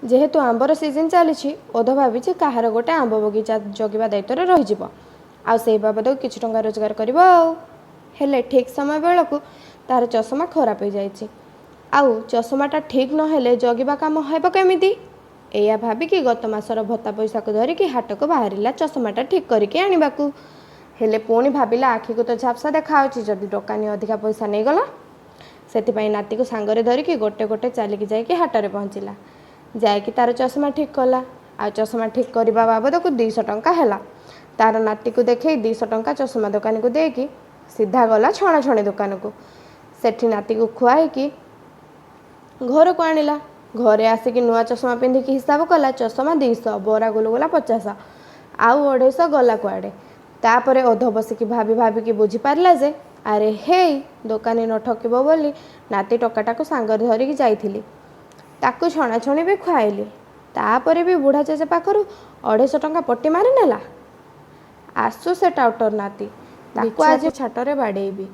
ଯେହେତୁ ଆମ୍ବର ସିଜନ୍ ଚାଲିଛି, ଓଧ ଭାବିଛି କାହାର ଗୋଟେ ଆମ୍ବ ବଗିଚା ଜଗିବା ଦାୟିତ୍ୱରେ ରହିଯିବ ଆଉ ସେଇ ବାବଦକୁ କିଛି ଟଙ୍କା ରୋଜଗାର କରିବ। ଆଉ ହେଲେ ଠିକ୍ ସମୟ ବେଳକୁ ତାର ଚଷମା ଖରାପ ହେଇଯାଇଛି, ଆଉ ଚଷମାଟା ଠିକ୍ ନହେଲେ ଜଗିବା କାମ ହେବ କେମିତି? ଏଇଆ ଭାବିକି ଗତ ମାସର ଭତ୍ତା ପଇସାକୁ ଧରିକି ହାଟକୁ ବାହାରିଲା ଚଷମାଟା ଠିକ୍ କରିକି ଆଣିବାକୁ। ହେଲେ ପୁଣି ଭାବିଲା, ଆଖିକୁ ତ ଝାପ୍ସା ଦେଖାହେଉଛି, ଯଦି ଦୋକାନୀ ଅଧିକା ପଇସା ନେଇଗଲା? ସେଥିପାଇଁ ନାତିକୁ ସାଙ୍ଗରେ ଧରିକି ଗୋଟେ ଗୋଟେ ଚାଲିକି ଯାଇକି ହାଟରେ ପହଞ୍ଚିଲା। ଯାଇକି ତାର ଚଷମା ଠିକ୍ କଲା, ଆଉ ଚଷମା ଠିକ୍ କରିବା ବାବଦକୁ 200 ଟଙ୍କା ହେଲା। ତାର ନାତିକୁ ଦେଖେଇ 200 ଟଙ୍କା ଚଷମା ଦୋକାନୀକୁ ଦେଇକି ସିଧା ଗଲା ଛଣାଛଣି ଦୋକାନକୁ। ସେଠି ନାତିକୁ ଖୁଆଇକି ଘରକୁ ଆଣିଲା। ଘରେ ଆସିକି ନୂଆ ଚଷମା ପିନ୍ଧିକି ହିସାବ କଲା, ଚଷମା 200, ବରା ଗୁଲୁଗୁଲା 50, ଆଉ 250 ଗଲା କୁଆଡ଼େ? ତାପରେ ଓଧ ବସିକି ଭାବି ଭାବିକି ବୁଝିପାରିଲା ଯେ ଆରେ ହେଇ, ଦୋକାନୀ ନ ଠକିବ ବୋଲି ନାତି ଟୋକାଟାକୁ ସାଙ୍ଗରେ ଧରିକି ଯାଇଥିଲି, ତାକୁ ଛଣାଛଣି ବି ଖୁଆଇଲି, ତାପରେ ବି ବୁଢ଼ା ଜେଜେ ପାଖରୁ 250 ଟଙ୍କା ପଟି ମାରି ନେଲା। ଆସୁ ସେ ଟାଉଟର ନାତି, ତାକୁ ଆଜି ଛାଟରେ ବାଡ଼େଇବି।